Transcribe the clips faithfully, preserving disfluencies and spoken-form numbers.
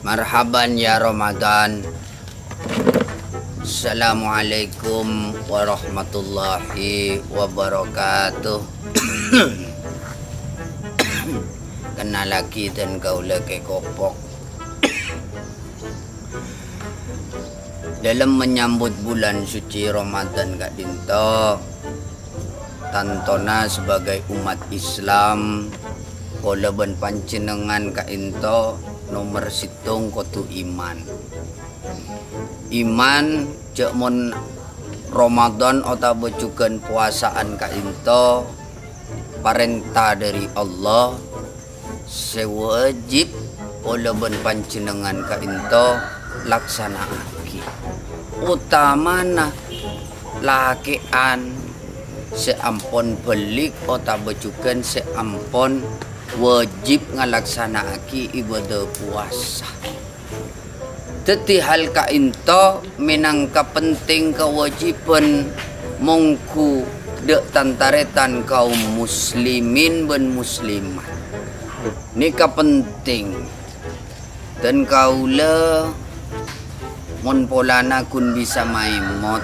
Marhaban ya Ramadan. Assalamualaikum warahmatullahi wabarakatuh. Kennalaghi dân kaulâ Kè Kopok. Dâlem menyambut bulân suci Ramadan ka'dinto, tantona sebagai umat Islam, kaulâ bân panjhennengngan ka'dinto nomer sèttong kodhu iman. Iman jhâ' mon Ramadan otabâ jhughân powasa'an ka'dinto parènta dâri Allah, sè wajib kaulâ bân panjhennengngan ka'dinto laksana'aghi. Otamana lakè'an sè ampon bâllig otabâ jhughân sè ampon wajib ngalaksana'aghi ibadah powasa. Dhâddhi hal ka'dinto mènangka penting kawâjibhân mongghu dâ' tan-tarètan kaum muslimin bân muslimat. Nèka penting. Dân kaulâ mon polana ghun bisa maèmot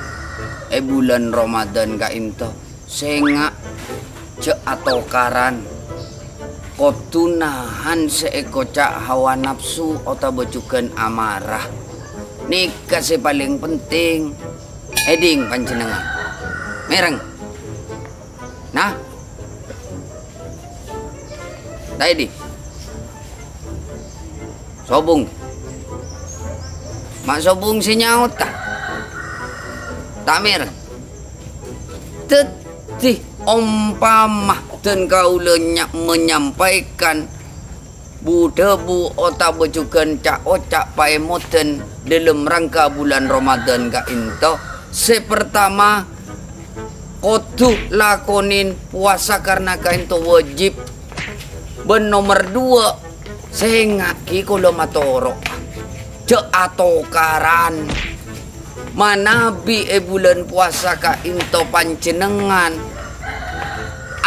è bulân Ramadan ka'dinto. Sènga' jhâ' atokaran. Kodhu nahan sè èkoca' hawa napsu otabâ jhughân amarah. Nèka sè palèng penting. Èdhing panjhennengngan. Mèreng. Nah. Taèdhi. Sobung. Ma' sobung sè nyaot, ta? Ta' mèreng. Dhâddhi, ompama dân kaulâ nya-, menyampaikan bu-dhâbu otabâ jhughân ca'-oca' paèmodhân dâlem rangka bulân Ramadan ka'dinto, sè partama, kodhu lakonè powasa karna ka'dinto wajib. Bân nomer duwâ', sènga'aghi kaulâ matoro'a. Jhâ' atokaran. Manabi è bulân powasa ka'dinto panjhennengngan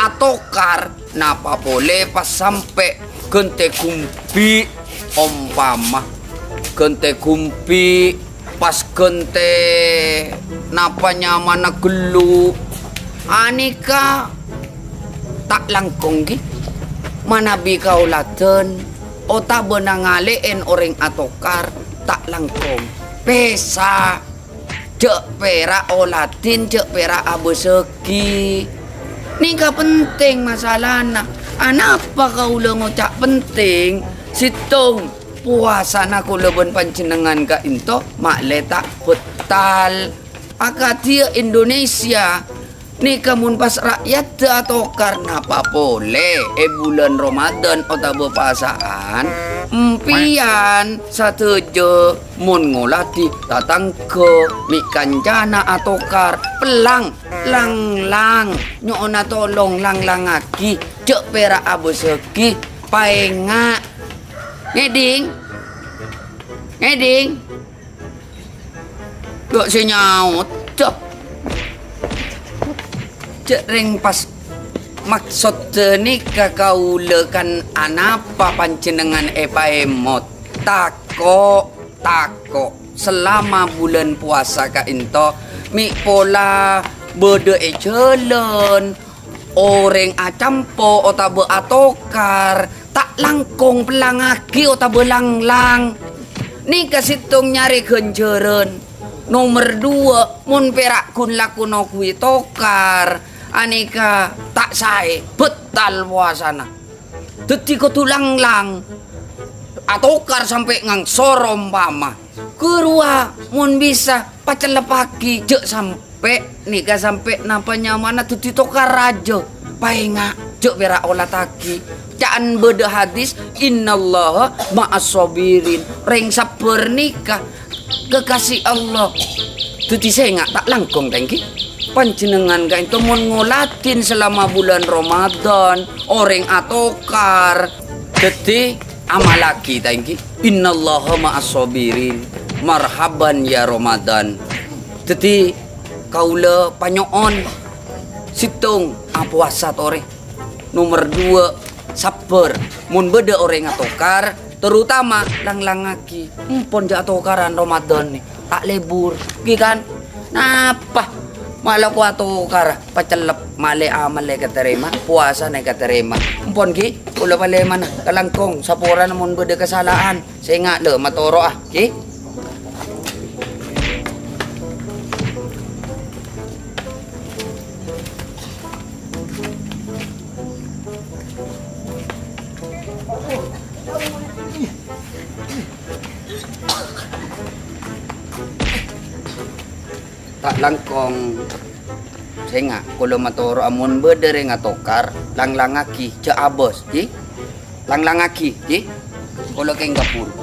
atokar, napa polè pas sampè' ghântè ghumbi', ompama ghântè ghumbi', pas ghântè napa nyamana ghellu'. Anèka ta' langkong, ghi. Manabi kaoladhân otabâ nangalè'è orèng atokar ta' langkong. Pèsa. Jhâ' pèra' oladhin, jhâ' pèra' abâsaghi. Nèka penting masalana. Anapa kaulâ ngoca' penting? Sèttong, powasana kaulâ bân panjhennengngan ka'dinto ma'lè ta' bettal. Akadhi Indonesia, nèka mon pas ra'yadda atokar napa polè è bulân Ramadan otabâ pasa'an, empèyan sadhâjâ mon ngoladhi tatangghâ mè' kancana atokar, pellang, lang-lang, nyo'ona tolong lang-langaghi, jhâ' pèra' abâsaghi, paènga'. Ngèdhing? Ngèdhing? Dâ' sè nyaot, dâ'. Jhâ' rèng pas maksodda nèka kaulâ kan anapa panjhennengngan èpaèmot? Tako', tako'. Salama bulân powasa ka'dinto, mè' pola bâdâ è jhâlân, orèng acampo otabâ atokar, ta' langkong pellangaghi otabâ lang-lang. Nèka sèttong nyarè ghânjhârân. Nomer duwâ', mon pèra' ghun lako noghuwi tokar, anèka ta' saè, bettal powasana. Dhâddhi kodhu lang-lang. Atokar sampè' ngangsor ompama. Ghâruwa, mon bisa, pacelleppaghi, jhâ' sam-, Pè' nèka sampè' napa nyamana dhâddhi tokar rajâ. Paènga', jhâ' pèra' olataghi. Ca'an bâdâ hadis, "Innallaha ma'as shabirin." Rèng sabbhâr nèka kekasih Allah. Dhâddhi sènga' ta' langkong, ta' ènggi? Panjhennengngan ka'ènto mon ngoladhin selama bulân Ramadan, orèng atokar. Dhâddhi, amallaghi, ta' ènggi? "Innallaha ma'as shabirin." Marhaban ya Ramadan. Dhâddhi, kaulâ panyo'on, sèttong, apowasa torè. Nomer duwâ', sabbhâr. Mon bâdâ orèng atokar, terutama lang-langaghi. Empon jhâ' atokaran Ramadan nè, ta' lebur. Ghi kan? Napa? Malako atokar, pacellep, malè amallè èkatarèma, powasana èkatarèma. Empon ghi, kaulâ palèmana, kalangkong, saporana mon bâdâ kasala'an. Sènga' lè matoro'a, ghi. Ta' langkong. Sènga', kaulâ matoro'a mon bâdâ rèng atokar, lang-langaghi, jhâ' abâs, ghi. Lang-langaghi, ghi. Kaulâ kèng ka buru.